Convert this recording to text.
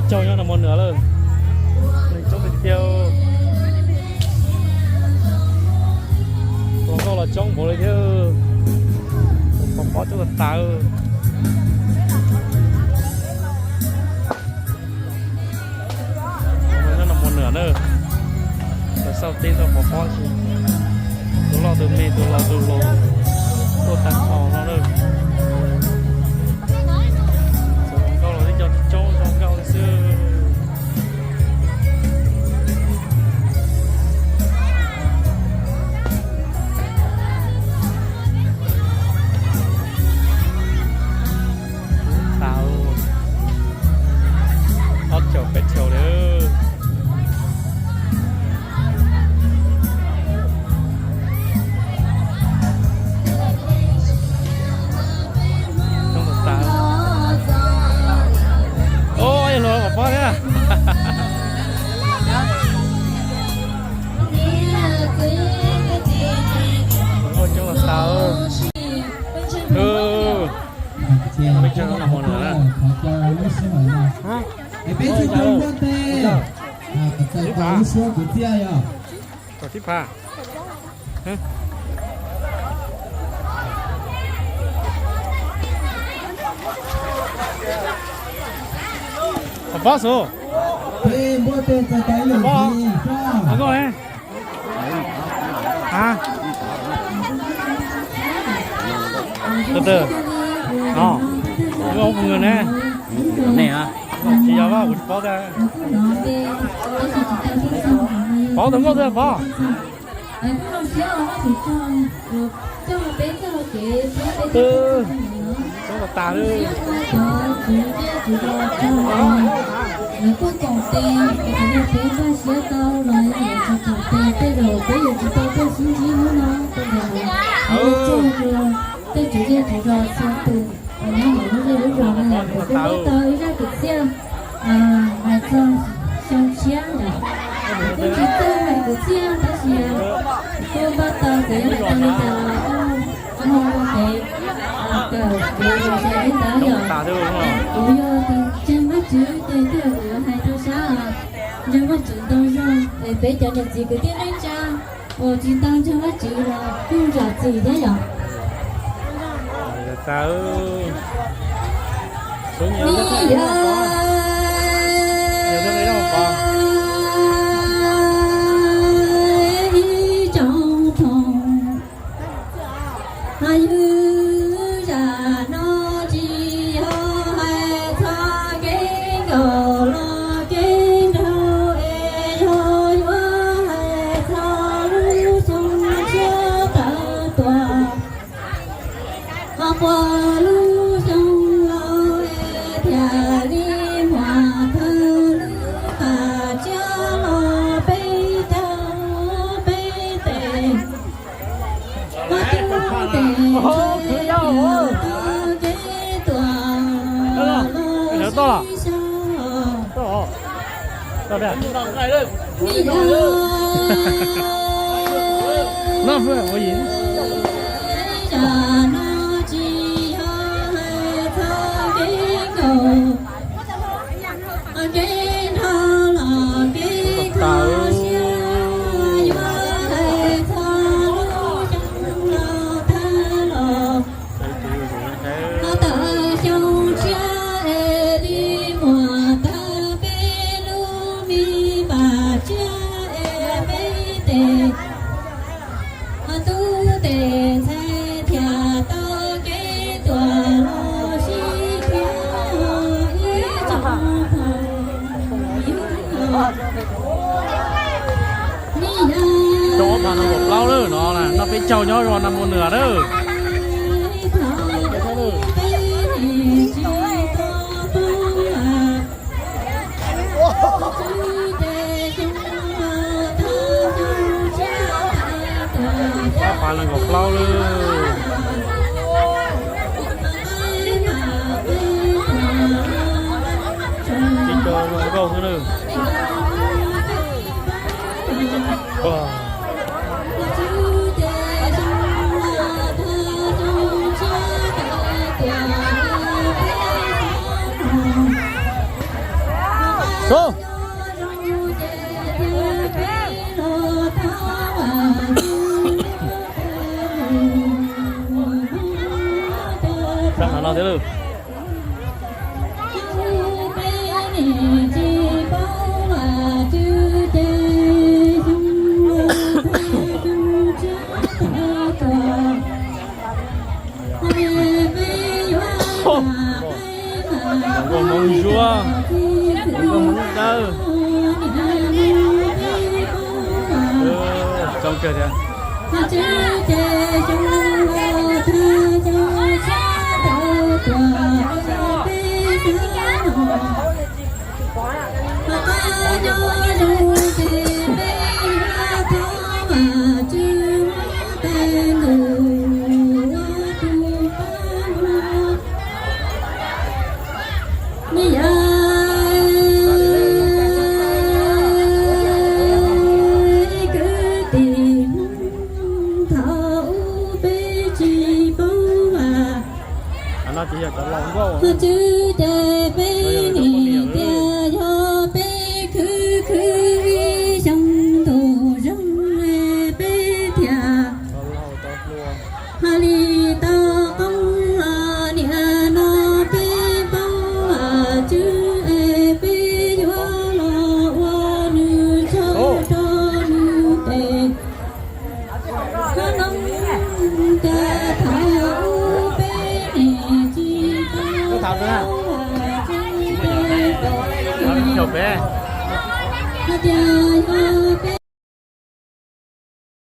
Caug nyob no mus nws lawm. Neeg coob tiag tiag. Hluas nkauj los coob npaum li thiab. Pov pob coob tas tas. Nyob no mus nws na. Los xauj teb xauj pov pob si. Tus loj tus me tus laus tus hluas tuaj tag nrho no na. Hluas nkauj los tib co coob zoo nkauj li xwb. Tau ob caug peb caug li. Ua yog hluas pov pob thiab. Ua coob los tau. Peb caug no mus nws na. Es peb txhua tus npuaj tes, kom txais tau lub suab kwv txhiaj yom. Tom tib phav. Pov pob xwb. Peb npuaj tes txais tau ib lwm tis. Pov pob. Tus twg? Tus nkauj ne. Tsis yog, kuv tsis paub tiag. Pov, tus nkauj twg pov? Coj tas li. Lawv tuaj koom tes, peb npaj siab tau los lawv tsis koom tes, tej zaum peb yuav tsis tau tuaj sib ntsib hnub no. Tej zaum tej tswv zej tswv zos txhua tus uas nyob hauv lub zej lub zos no, kuv twb npaj tau ib zaj kwv txhiaj hais txog xyoo tshiab ntawd. Kuv kuj tsis txawj hais kwv txhiaj tab sis kuv kuj npaj tau, txawm yog hais tau li cas los kuj hu ua kev kawm kev zoo siab li ntawd yom. Kuv yog tus ntseeg Vajtswv ces kuv yuav hais rau sab ntseeg Vajtswv ntau zog es peb cov niam txiv kwv tij neej tsa uas tsis tau ntseeg Vajtswv los kuj zam txim thiab yom. Ib tsoom phooj ywg, zam no tsis yog hais txog kev nkaum los kev nraug es yog yuav hais txog lub xyoo tshiab tawm tuaj. Ho puag lub xyoo laus es thiaj li muaj thawj lub qab tsiab los peb caug peb tes. Ho tub tes tau kev tuaj los sib sau. Zam no tsis yog hais txog kev nkaum, kev nrog los kev kho siab, yuav hais txog lub xyoo laus thawj los. Ho tawm xyoo tshiab es li muaj tawm peb lub me pas tsiab es peb tes. Ho tub tes ntxhais thiaj tau kev tuaj los sib khiav ib tsoom phooj ywg. Xyoo ob phav nees nkaum plaub lawm no, noj peb caug nyob zos Nas Mos Nws lawm. Ob phav nees nkaum plaub lawm. Tsis tau zoo nkauj xwb na. Sab no no thiab lawm. Ua Hmoob Zuab, ua Hmoob Dawb. Zoo kawg thiab. Ho tswv ces peb nim tias yog peb khwv khwv ib xyoo ntuj zoo peb thiaj hais li tau qoob los niaj no peb paub tswv es peb yuav los ua nws tshaj rau nws tes. Qhov no cas thaum ub peb nim tsis paub hais tias yog peb